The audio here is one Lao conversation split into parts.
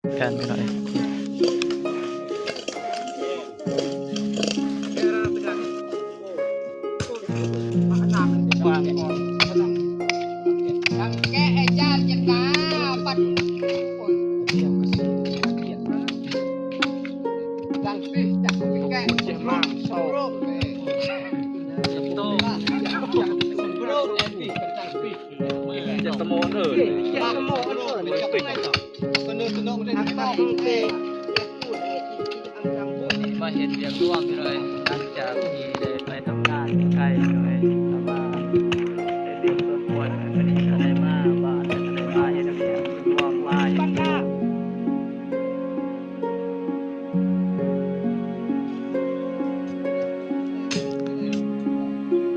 ກັນພີ່ນ້ອງເອີຍ. ມາເຮັດວຽກຮ່ວມພີ່ນ້ອງເອີຍ ຫຼັງຈາກທີ່ໄດ້ໄປທຳງານຢູ່ໄທພີ່ນ້ອງເອີຍ ແລ້ວມາເຮັດວຽກສ່ວນຕົວ ມື້ນີ້ກໍໄດ້ມາບ້ານ ແລ້ວກໍໄດ້ມາເຮັດວຽກຮ່ວມ ມາເຮັດ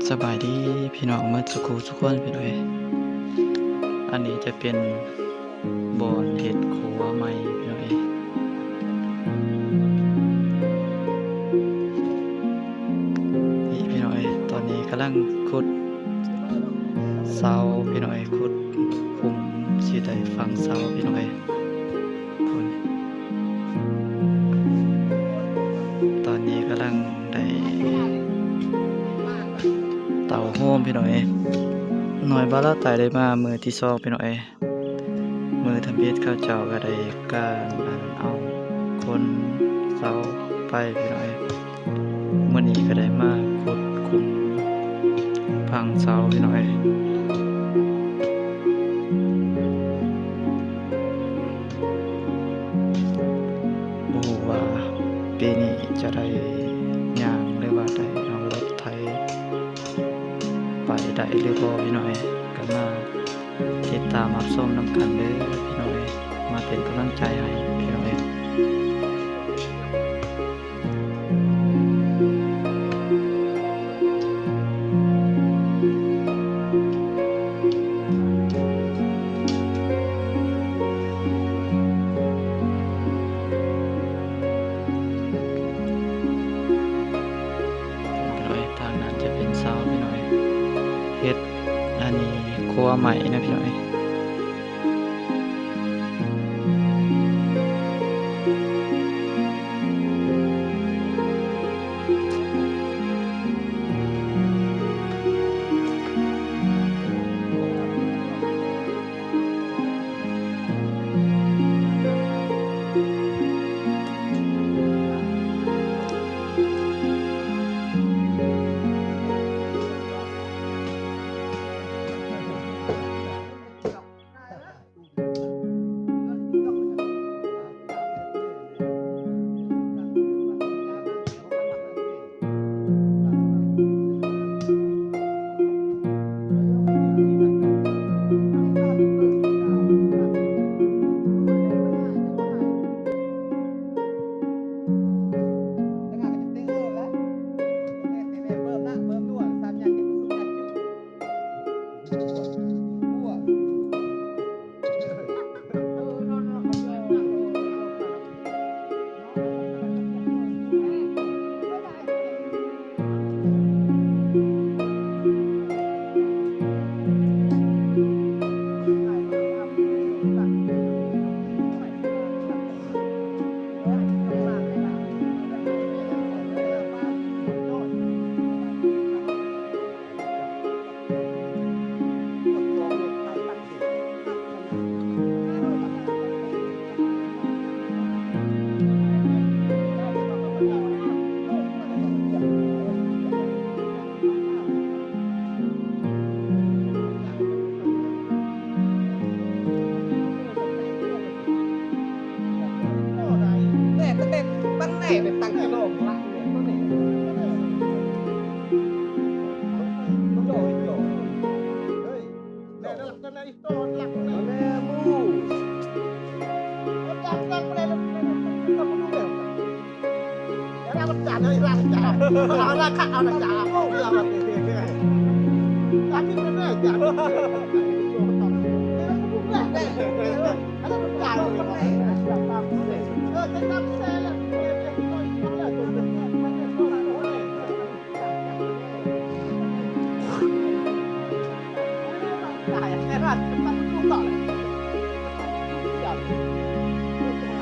ສະບາຍດີພີ່ນ້ອງໝົດສູ່ຄູ່ສູ່ຄົນພີ່ນ້ອງເອີຍ. ອັນນີ້ຈະເປັນບ່ອນເຮັດຄົວໃໝ່ພີ່ນ້ອງເອີຍ. ນີ້ພີ່ນ້ອງເອີຍ ຕອນນີ້ກຳລັງຂຸດເສົາພີ່ນ້ອງເອີຍ ຂຸດຂຸມຊິໄດ້ຝັງເສົາພີ່ນ້ອງເອີຍ. ຕອນນີ້ກຳລັງໄດ້ເຕົາໂຮມພີ່ນ້ອງເອີຍ. ນ້ອຍບ່າວລາວໃຕ້ໄດ້ມາມື້ທີສອງພີ່ນ້ອງເອີຍ. ມື້ທຳອິດເຂົາເຈົ້າກໍໄດ້ການເອົາຄົນເສົາໄປພີ່ນ້ອງເອີຍ. ມື້ນີ້ກໍໄດ້ມາຂຸດຂຸມຝັງເສົາພີ່ນ້ອງເອີຍ. ບໍ່ຮູ້ວ່າປີນີ້ຈະໄດ້ຍ່າງ ຫຼືວ່າໄດ້ເອົາລົດໄຖໄປໄດ້ຫຼືບໍ່ພີ່ນ້ອງເອີຍ. ກໍມາຕິດຕາມຮັບຊົມນຳກັນເດີພີ່ນ້ອງເອີຍ. ມາເປັນກຳລັງໃຈໃຫ້ພີ່ນ້ອງເອີຍ. ພີ່ນ້ອງເອີຍ ທາງນັ້ນຈະເປັນເສົາພີ່ນ້ອງເອີຍ ເຮັດອັນນີ້ຄົວໃໝ່ນະພີ່ນ້ອງເອີຍ.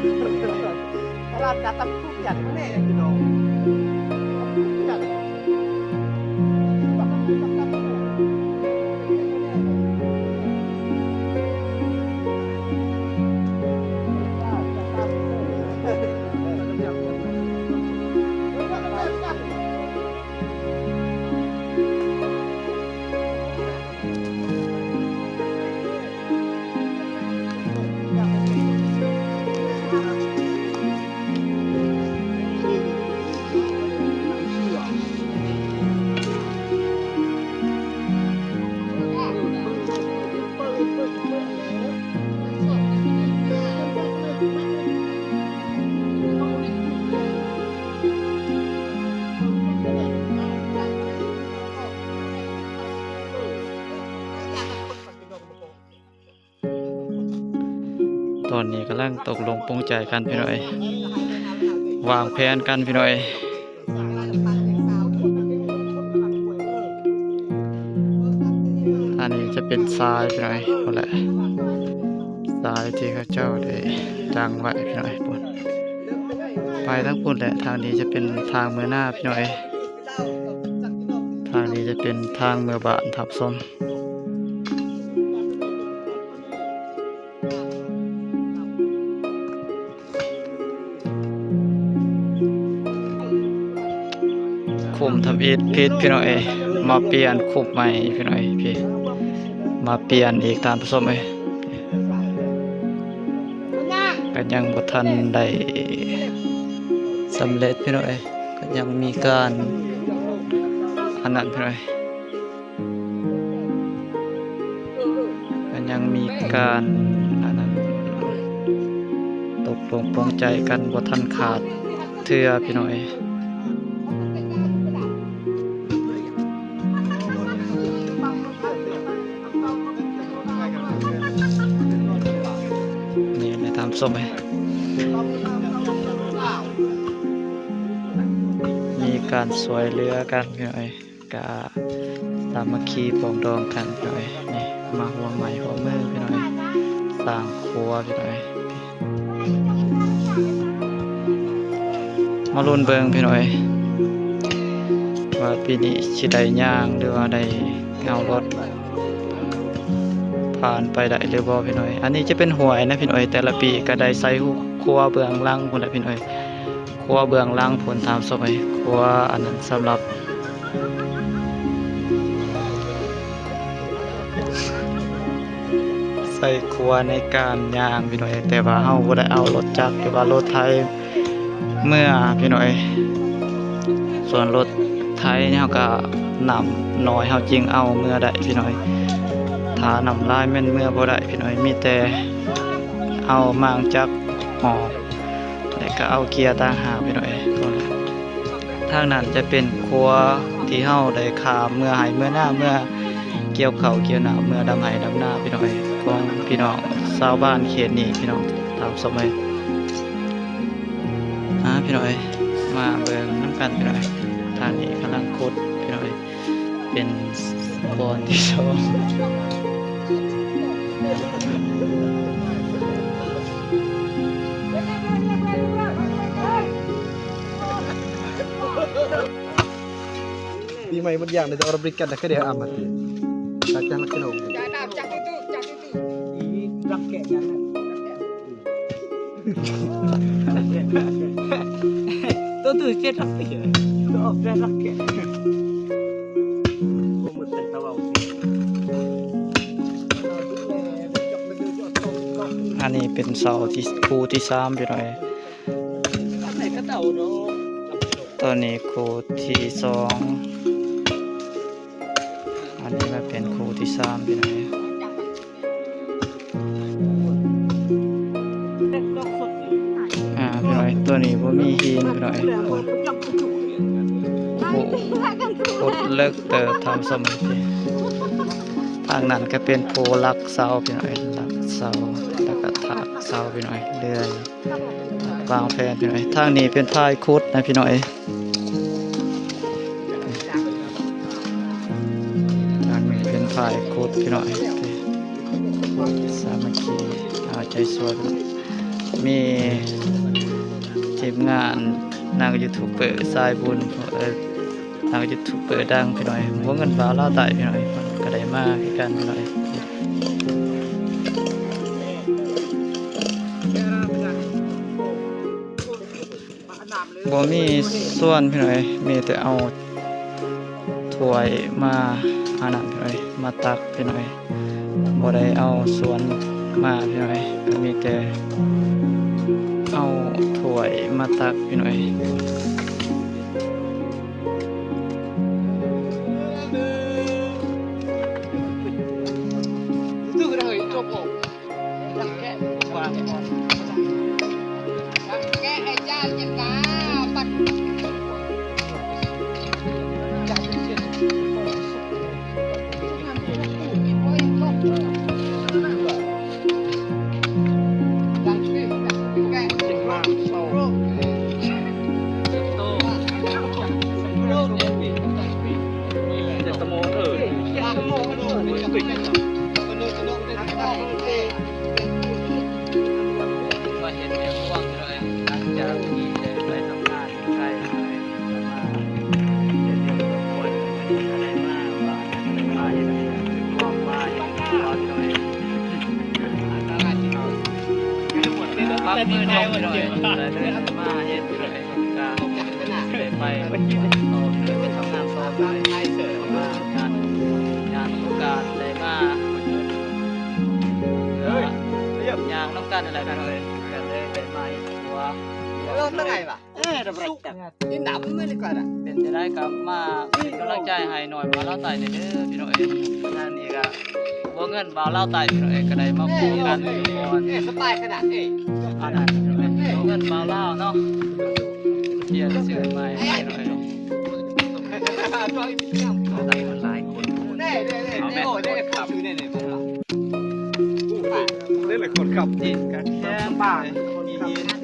Kalau datang hujan, aneh gitu dong. Hujan.ຕອນນີ້ກຳລັງຕົກລົງປົງໃຈກັນພີ່ນ້ອງເອີຍ ວາງແຜນກັນພີ່ນ້ອງເອີຍ. ອັນນີ້ຈະເປັນຊາຍພີ່ນ້ອງເອີຍ ພຸ້ນແຫຼະ ຊາຍທີ່ເຂົາເຈົ້າໄດ້ຕັ້ງໄວ້ພີ່ນ້ອງເອີຍ ພຸ້ນ ໄປທາງພຸ້ນແຫຼະ. ທາງນີ້ຈະເປັນທາງເມືອໜ້າພີ່ນ້ອງເອີຍ ທາງນີ້ຈະເປັນທາງເມືອບ້ານ ທ່ານຜູ້ຊົມ. ຄຸ້ມທຳອິດຜິດພີ່ນ້ອງເອີຍ ມາປ່ຽນຄຸ້ມໃໝ່ພີ່ນ້ອງເອີຍ ພີ່ ມາປ່ຽນອີກທ່ານຜູ້ຊົມເອີຍ ກໍຍັງບໍ່ທັນໄດ້ສຳເລັດພີ່ນ້ອງເອີຍ ກໍຍັງມີການອັນນັ້ນພີ່ນ້ອງເອີຍ. ກໍຍັງມີການ ອັນນັ້ນ ຕົກລົງປົງໃຈກັນບໍ່ທັນຂາດເທື່ອພີ່ນ້ອງເອີຍ. ນີ້ແຫຼະທ່ານຜູ້ຊົມເອີຍ ມີການຊ່ວຍເຫຼືອກັນພີ່ນ້ອງເອີຍ. ກະສາມັກຄີປອງດອງກັນພີ່ນ້ອງເອີຍ ນີ້ ມາຮ່ວມໄມ້ຮ່ວມມືພີ່ນ້ອງເອີຍ ສ້າງຄົວພີ່ນ້ອງເອີຍ. ມາລຸ້ນເບິ່ງພີ່ນ້ອງເອີຍ ວ່າປີນີ້ຊິໄດ້ຍ່າງ ຫຼືວ່າໄດ້ເອົາລົດຜ່ານໄປໄດ້ຫຼືບໍ່ພີ່ນ້ອງເອີຍ. ອັນນີ້ຈະເປັນຫ້ວຍນະພີ່ນ້ອງເອີຍ ແຕ່ລະປີກະໄດ້ໃສ່ຄົວເບື້ອງຫຼັງພຸ້ນແຫຼະພີ່ນ້ອງເອີຍ. ຄົວເບື້ອງຫຼັງພຸ້ນທ່ານຜູ້ຊົມເອີຍ ຄົວອັນນັ້ນສຳລັບໃສ່ຄົວໃນການຍ່າງພີ່ນ້ອງເອີຍ ແຕ່ວ່າເຮົາບໍ່ໄດ້ເອົາລົດຈັກ ຫຼືວ່າລົດໄຖເມືອພີ່ນ້ອງເອີຍ. ສ່ວນລົດໄຖນີ້ເຮົາກະນ້ຳນ້ອຍ ເຮົາຈຶ່ງເອົາເມືອໄດ້ພີ່ນ້ອງເອີຍ ຖ້ານ້ຳຫຼາຍແມ່ນເມືອບໍ່ໄດ້ພີ່ນ້ອງເອີຍ ມີແຕ່ເອົາມ້າງຈັກອອກ ແລະກະເອົາເກຍຕ່າງຫາກພີ່ນ້ອງເອີຍ. ທາງນັ້ນຈະເປັນຂົວທີ່ເຮົາໄດ້ຂ້າມເມືອໄຮ່ເມືອນາ ເມືອກ່ຽວເຂົ້າກ່ຽວນ້ຳ ເມືອດຳໄຮ່ດຳນາພີ່ນ້ອງເອີຍ ຂອງພີ່ນ້ອງຊາວບ້ານເຂດນີ້ພີ່ນ້ອງ ຕາມສົມເອີຍ. ອ່າ ພີ່ນ້ອງເອີຍ ມາເບິ່ງນຳກັນພີ່ນ້ອງເອີຍ ທາງນີ້ກຳລັງຂຸດພີ່ນ້ອງເອີຍ. ເປັນບ່ອນທີ່ສອງ Di mai mudiang da orang berikan dah kena amat. Kacang kena. Jangan dah pecah tutup, pecah tutup. Ih, rakyat jangan. Tu tu, cek rapi. Tu, oh, dah rakyat. ອັນນີ້ເປັນເສົາທີ່ ຄູ່ທີສາມພີ່ນ້ອງເອີຍ. ຕອນນີ້ຄູ່ທີສອງ ອັນນີ້ມາເປັນຄູ່ທີສາມພີ່ນ້ອງເອີຍ. ອ່າ ພີ່ນ້ອງເອີຍ ຕົວນີ້ບໍ່ມີຫີນພີ່ນ້ອງເອີຍ. ໂອ້ ຂຸດເລິກເຕີບທ່ານຜູ້ຊົມ. ທາງນັ້ນກະເປັນຜູ້ຫຼັກເສົາພີ່ນ້ອງເອີຍ ຫຼັກເສົາ ແລ້ວກະຖາກເສົາພີ່ນ້ອງເອີຍ ເລື່ອຍ ວາງແຜນພີ່ນ້ອງເອີຍ. ທາງນີ້ເປັນຝ່າຍຂຸດນະພີ່ນ້ອງເອີຍ ທາງນີ້ເປັນຝ່າຍຂຸດພີ່ນ້ອງເອີຍ. ສາມັກຄີເອົາໃຈຊ່ວຍພີ່ນ້ອງ. ມີທີມງານນັກຢູທູບເບີສາຍບຸນ ເອີ ນັກຢູທູບເບີດັງພີ່ນ້ອງເອີຍ ບໍ່ເງິນບ່າວລາວໃຕ້ພີ່ນ້ອງເອີຍ ເພິ່ນກໍໄດ້ມາຄືກັນພີ່ນ້ອງເອີຍ. ບໍ່ມີສວນພີ່ນ້ອງເອີຍ ມີແຕ່ເອົາຖ້ວຍມາ ອັນນັ້ນພີ່ນ້ອງເອີຍ ມາຕັກພີ່ນ້ອງເອີຍ ບໍ່ໄດ້ເອົາສວນມາພີ່ນ້ອງເອີຍ ມີແຕ່ເອົາຖ້ວຍມາຕັກພີ່ນ້ອງເອີຍ. ມາເຮັດວຽກຮ່ວມເລີຍ ຫຼັງຈາກທີ່ໄດ້ໄປທຳງານຢູ່ໄທ ເອີ ຍ່າງນຳກັນນັ້ນແຫຼະ ກໍເລີຍໄດ້ມາເຮັດຄົວ ເອີ ເປັນໄງວະ? ເອີ ດຳໄລຈັກ ເປັນຈັ່ງໃດກໍມາເປັນກຳລັງໃຈໃຫ້ນ້ອຍບ່າວລາວໃຕ້ແດ່ເດີພີ່ນ້ອງເອີຍ. ທາງນີ້ກໍບໍ່ເງິນບ່າວລາວໃຕ້ພີ່ນ້ອງເອີຍ ກໍໄດ້ມາພໍ້ກັນກ່ອນ ເອີ ສະບາຍຂະໜາດ ເອີ ອັນນັ້ນ ເອີ ເງິນບ່າວລາວເນາະ ປ່ຽນຊື່ໃໝ່ພີ່ນ້ອງເອີຍ. ແນ່ໆໆ ໂອ້ ແນ່ໆ ເຂົາຊື່ແນ່ໆ ເດ້ຫຼາຍຄົນຂັບ ເອີ ກັນແຄ່ບ້ານ ມີເຮັດ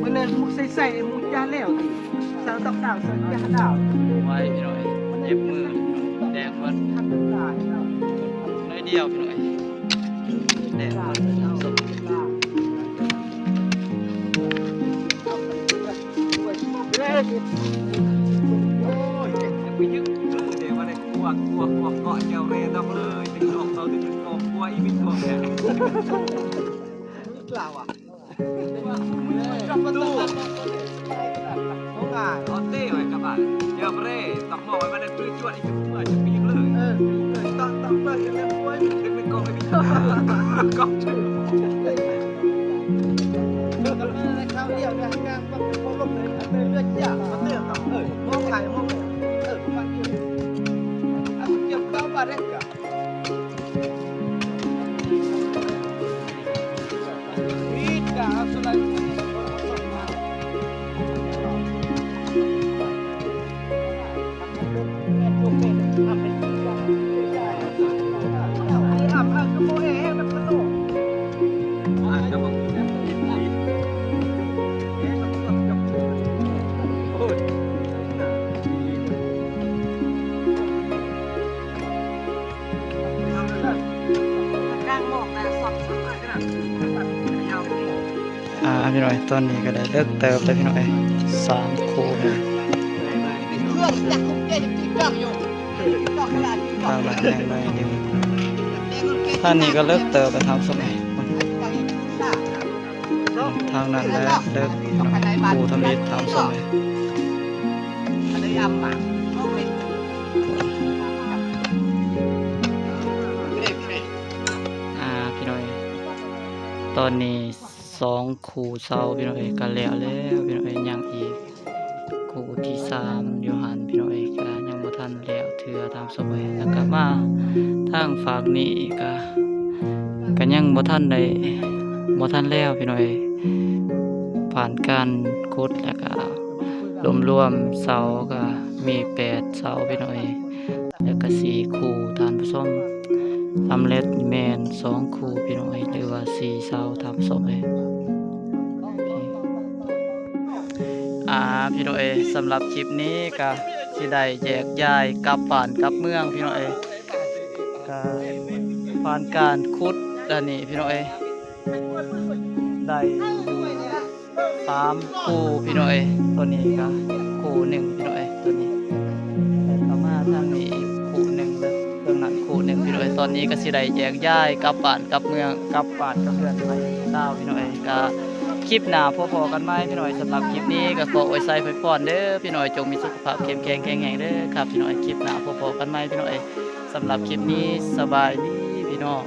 ມື້ນັ້ນໝູ່ໃສ່ໆ ໝູ່ຈາແລ້ວຕິ ສາວດອກດາວ ສາວຈາດາວ ໄວ້ພີ່ນ້ອງເອີຍ ເຈັບມື ແດງເບິດ ໜ້ອຍດຽວພີ່ນ້ອງເອີຍ ແດງເບິດ. ໂອ້ຍ ໄປຍຶກຄືເດວ່າໄດ້ກວກກວກກວກເກາະແຈວເຣດອກເລີຍ ຈຶ່ງອອກເຂົາຈຶ່ງກອກກວກອີກເປັນກວກແທ້ລາວອະ. ກຳມະຕູ ໂອງອາຍ ເອົາເຕະໄວ້ກັບບ້ານ ແຈວເຣ ຕອກໝໍ້ໄວ້ມາໄດ້ປືຈວດອີກ ເມື່ອຈະປີກເລີຍ ເອີ ຕອກ ຕອກເລີຍ ເປັນກອງເປັນກອງ ເອີ ເລືອດຢາກ ເອີ ມອງໄກ ມອງ ເອີ ປະມານນີ້ ເອົາເກັບເອົາບາດເດ້ກະ ອ່າ ພີ່ນ້ອງເອີຍ ຕອນນີ້ກໍໄດ້ເລິກເຕີບແລ້ວພີ່ນ້ອງເອີຍ ສາມຄູ່ ທາງນັ້ນຍັງໜ້ອຍໜຶ່ງ ທາງນີ້ກໍເລິກເຕີບແລ້ວທ່ານຜູ້ຊົມເອີຍ. ທາງນັ້ນແຫຼະເດີ ພູທຳອິດ ທ່ານຜູ້ຊົມເອີຍ. ອ່າ ພີ່ນ້ອງເອີຍ ຕອນນີ້ສອງຄູ່ເຊົາ ພີ່ນ້ອງເອີຍ ກໍແລ້ວແລ້ວ ພີ່ນ້ອງເອີຍ ຍັງອີກຄູ່ທີສ ຕາມສະເໝີຍ ແລ້ວກະມາທາງຟາກນີ້ກະ ກະຍັງບໍ່ທັນໄດ້ ບໍ່ທັນແລ້ວພີ່ນ້ອງເອີຍ ຜ່ານການຂຸດ ແລ້ວກະລວມໆເສົາກະມີແປດເສົາພີ່ນ້ອງເອີຍ ແລ້ວກະສີ່ຄູ່ທ່ານຜູ້ຊົມ ສຳເລັດແມ່ນສອງຄູ່ພີ່ນ້ອງເອີຍ ຫຼືວ່າສີ່ເສົາທ່ານຜູ້ຊົມເອີຍ. ອ່າ ພີ່ນ້ອງເອີຍ ສຳລັບຄລິບນີ້ກະຊິໄດ້ແຍກຍ້າຍກັບບ້ານກັບເມືອງພີ່ນ້ອງເອີຍ ກະຜ່ານການຂຸດອັນນີ້ພີ່ນ້ອງເອີຍ ໄດ້ຢູ່ສາມຄູ່ພີ່ນ້ອງເອີຍ ໂຕນີ້ກະຄູ່ໜຶ່ງພີ່ນ້ອງເອີຍ ໂຕນີ້ ແລ້ວກະມາທາງນີ້ອີກຄູ່ໜຶ່ງ ເທິງນັ້ນຄູ່ໜຶ່ງພີ່ນ້ອງເອີຍ ຕອນນີ້ກະຊິໄດ້ແຍກຍ້າຍກັບບ້ານກັບເມືອງ ກັບບ້ານກັບເຮືອນໄປລາວພີ່ນ້ອງເອີຍ ກະຄລິບໜ້າພໍ້ໆກັນໃໝ່ພີ່ນ້ອງເອີຍ ສຳລັບຄລິບນີ້ກະຂໍອວຍໄຊອວຍພອນເດີພີ່ນ້ອງເອີຍ ຈົ່ງມີສຸຂະພາບເຂັ້ມແຂງແຂງແຮງເດີຄັບພີ່ນ້ອງເອີຍ ຄລິບໜ້າພໍ້ໆກັນໃໝ່ພີ່ນ້ອງເອີຍ ສຳລັບຄລິບນີ້ສະບາຍດີພີ່ນ້ອງ.